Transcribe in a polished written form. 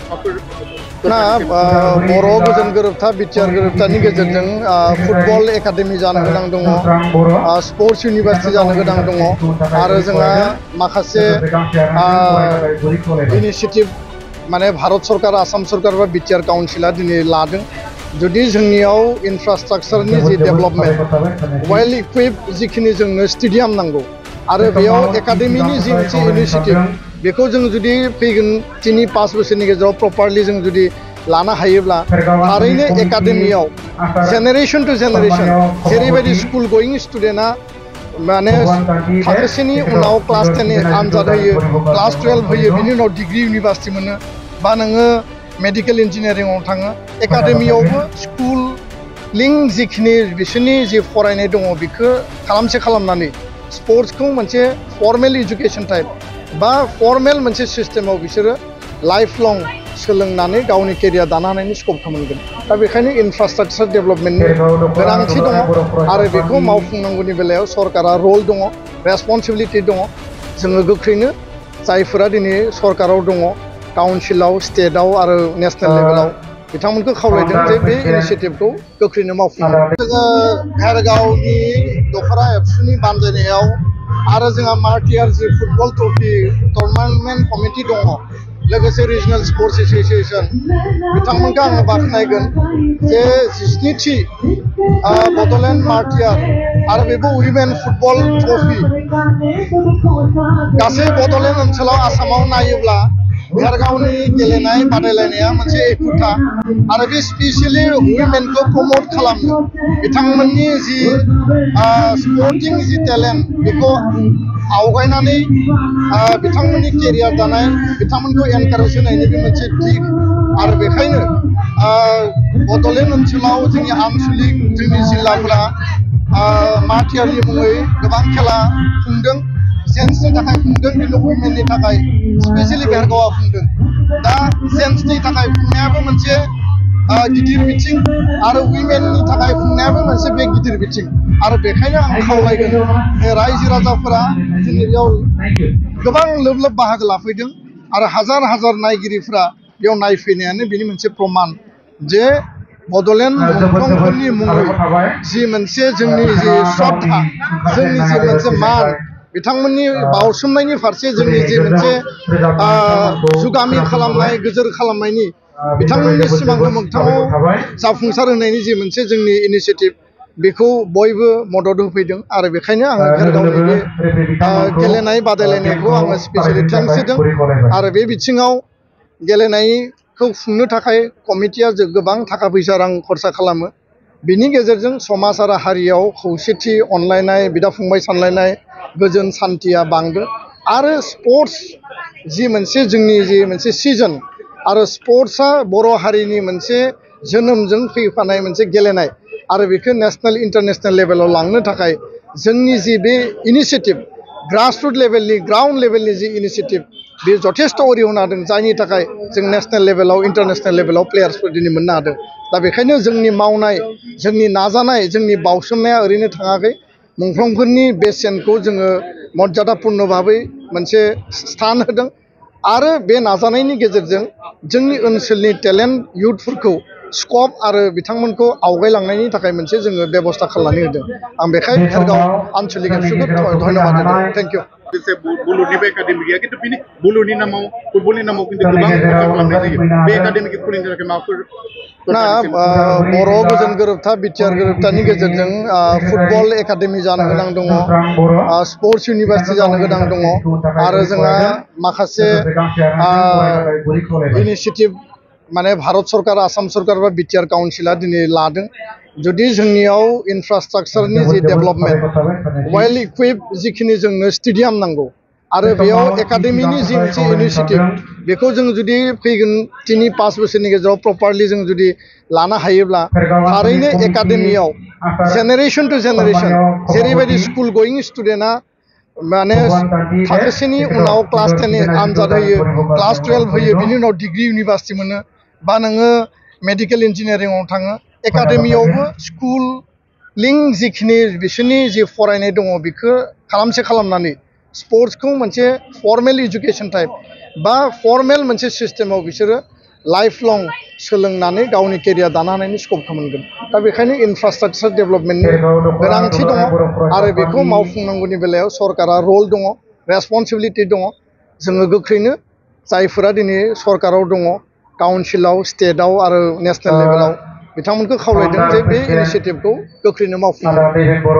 ना बर' गोजोन गोरोबथा बिटिआर गोरोबथानि गेजेरजों फुटबल एकाडेमि जानो गोनां दङ, स्पर्ट्स इउनिभार्सिटि जानो गोनां दङ आरो जोंहा माखासे इनिशिएटिभ माने भारत सरकार आसाम सरकार बा बिटिआर काउन्सिला दिनै लादों। जुदि जोंनियाव इनफ्रास्ट्राक्चारनि जि डेभेलपमेन्ट वेल इक्विप जिखिनि जोंनो स्टेडियाम नांगौ आरो बेयाव एकाडेमिनि जि मोनसे इनिशिएटिभ बेखौ जों जुदि फैगोन 3-5 बोसोरनि गेजेराव प्रपारलि जों जुदि लानो हायोब्ला थारैनो एकाडेमियाव जेनेरेशन टु जेनेरेशन जेरैबायदि स्कुल गोयिं स्टुडेन्टआ माने थाखोसेनि उनाव क्लास 10 आनजाद होयो, क्लास 12 होयो, बिनि उनाव डिग्री इउनिभार्सिटि मोनो बा नोङो मेडिकेल इन्जिनियारिंआव थाङो, एकाडेमियावबो स्कुलिं जिखिनि बिसोरनि जि फरायनाय दङ बेखौ खालामसे खालामनानै स्पर्ट्सखौ मोनसे फर्मेल इडुकेसन टाइप बा फर्मेल मोनसे सिस्टेमाव बिसोरो लाइफ लं सोलोंनानै गावनि केरियार दानो हानायनि स्कपखौ मोनगोन। दा बेखायनो इनफ्रास्ट्राक्चार डेभेलपमेन्टनि गोनांथि दङ आरो बेखौ मावफुंनांगौनि बेलायाव सरकारा रल दङ, रेसपन्सिबिलिटि दङ। जोङो गोख्रैनो जायफोरा दिनै सरकाराव दङ, काउन्सिलाव, स्टेटआव आरो नेसनेल लेभेलाव बिथांमोनखौ खावलायदों जे बे इनिशिएटिभखौ गोख्रैनो मावफुंनो। जोङो भेरगावनि दखरा एबसुनि बानजायनायाव आरो जोंहा मार्टियार जि फुटबल ट्रफि टुर्नामेन्ट कमिटि दङ, लोगोसे रिजनेल स्पर्ट्स एसोसिएशन बिथांमोनखौ आङो बाख्नायगोन जे 17थि बड'लेण्ड मार्टियार आरो बेबो उइमेन फुटबल ट्रफि गासै बड'लेण्ड ओनसोलाव आसामाव नायोब्ला भेरगावनि गेलेनाय बादायलायनाया मोनसे एखुथा आरो बे स्पेसियेलि उइमेनखौ प्रमोट खालामनो बिथांमोननि जि स्पर्टिं जि टेलेन्ट बेखौ आवगायनानै बिथांमोननि केरियार दानाय बिथांमोनखौ एनकारेज होनायनि बे मोनसे दिग आरो बेखायनो बड'लेण्ड ओनसोलाव जोंनि आनसलिक जोंनि जिल्लाफोरा मार्टियारनि मुङै गोबां खेला खुंदों, जेन्ट्सनि थाखाय खुंदों, खिन्थु उइमेननि थाखाय स्पेसियेलि भेरगावआ खुंदों। दा जेन्ट्सनि थाखाय खुंनायाबो मोनसे गिदिर बिथिं आरो उइमेननि थाखाय खुंनायाबो मोनसे बे गिदिर बिथिं आरो बेखायनो आं खावलायगोन रायजो राजाफोरा दिनै बेयाव गोबां लोब लोब बाहागो लाफैदों आरो हाजार हाजार नायगिरिफ्रा बेयाव नायफैनायानो बेनि मोनसे प्रमान जे बड'लेण्ड मुंख्लंफोरनि मुङै जि मोनसे जोंनि जि श्रद्धा, जोंनि जि मोनसे मान, बिथांमोननि बावसोमनायनि फारसे जोंनि जि मोनसे जुगामि खालामनाय, गोजोर खालामनायनि बिथांमोननि सिमांखौ मोगथाङाव जाफुंसार होनायनि जि मोनसे जोंनि इनिशिएटिभ बेखौ बयबो मदद होफैदों आरो बेखायनो आङो भेरगावनि बे गेलेनाय बादायलायनायखौ आङो स्पेसियेलि थेंक्स होदों आरो बे बिथिङाव गेलेनायखौ खुंनो थाखाय कमिटिया गोबां थाखा फैसा रां खरसा खालामो। बिनि गेजेरजों समाज आरो हारियाव खौसेथि, अनलायनाय, बिदा फंबाय सानलायनाय, गोजोन सान्थिया बांदों आरो स्पर्ट्स जि मोनसे जोंनि जि मोनसे सिजन आरो स्पर्ट्सआ बर' हारिनि मोनसे जोनोमजों फैफानाय मोनसे गेलेनाय आरो बेखौ नेसनेल इन्टारनेसनेल लेभेलाव लांनो थाखाय जोंनि जि बे इनिशिएटिभ ग्रासरुट लेभेलनि ग्राउन्ड लेभेलनि जि इनिशिएटिभ बे जथेस्थ' अरिहना होदों, जायनि थाखाय जों नेसनेल लेभेलाव इन्टारनेसनेल लेभेलाव प्लेयार्सफोर दिनै मोननो हादों। दा बेखायनो जोंनि मावनाय, जोंनि नाजानाय, जोंनि बावसोमनाया ओरैनो थाङाखै। मुंख्लंफोरनि बेसेनखौ जोङो मर्यादापुर्ण भाबै मोनसे स्थान होदों आरो बे नाजानायनि गेजेरजों जोंनि ओनसोलनि टेलेन्ट इयुथफोरखौ स्कप आरो बिथांमोनखौ आवगायलांनायनि थाखाय मोनसे जोङो बेबस्था खालामनानै होदों। आं बेखायनो भेरगाव आनसलिक एबसुखौ धन्यबाद होदों। Thank you. बुलुरनिबो एकाडेमि गैया, खिन्थु बिनि बुलुरनि नामाव फुटबलनि नामाव खिन्थु गोबां खरसा खालामनाय जायो। बे एकाडेमिखौ खुलिनो थाखाय माबाफोर ना बर' गोजोन गोरोबथा बिटिआर गोरोबथानि गेजेरजों फुटबल एकाडेमि जानो गोनां दङ, स्पर्ट्स इउनिभार्सिटि जानो गोनां दङ आरो जोंहा माखासे इनिशिएटिभ माने भारत सरकार आसाम सरकार बा बिटिआर काउन्सिला दिनै लादों। जुदि जोंनियाव इनफ्रास्ट्राक्चारनि जि डेभेलपमेन्ट वेल इक्विप जिखिनि जोंनो स्टेडियाम नांगौ आरो बेयाव एकाडेमिनि जि मोनसे इनिशिएटिभ बेखौ जों जुदि फैगोन 3-5 बोसोरनि गेजेराव प्रपारलि जों जुदि लानो हायोब्ला थारैनो एकाडेमियाव जेनेरेशन टु जेनेरेशन जेरैबायदि स्कुल गोयिं स्टुडेन्टआ माने थाखोसेनि उनाव क्लास 10 आनजाद होयो, क्लास 12 होयो, बिनि उनाव डिग्री इउनिभार्सिटि मोनो बा नोङो मेडिकेल इन्जिनियारिंआव थाङो, एकाडेमियावबो स्कुलिं जिखिनि बिसोरनि जि फरायनाय दङ बेखौ खालामसे खालामनानै स्पर्ट्सखौ मोनसे फर्मेल इडुकेसन टाइप बा फर्मेल मोनसे सिस्टेमाव बिसोरो लाइफ लं सोलोंनानै गावनि केरियार दानो हानायनि स्कपखौ मोनगोन दा बेखायनो इनफ्रास्ट्राक्चार डेभेलपमेन्टनि गोनांथि दङ आरो बेखौ मावफुंनांगौनि बेलायाव सरकारा रल दङ रेसपन्सिबिलिटि दङ जोङो गोख्रैनो जायफोरा दिनै सरकाराव दङ काउन्सिलाव स्टेटआव आरो नेसनेल लेभेलाव बिथांमोनखौ खावलायदों जे बे इनिसिएटिभखौ गोख्रैनो मावफुंनांगौ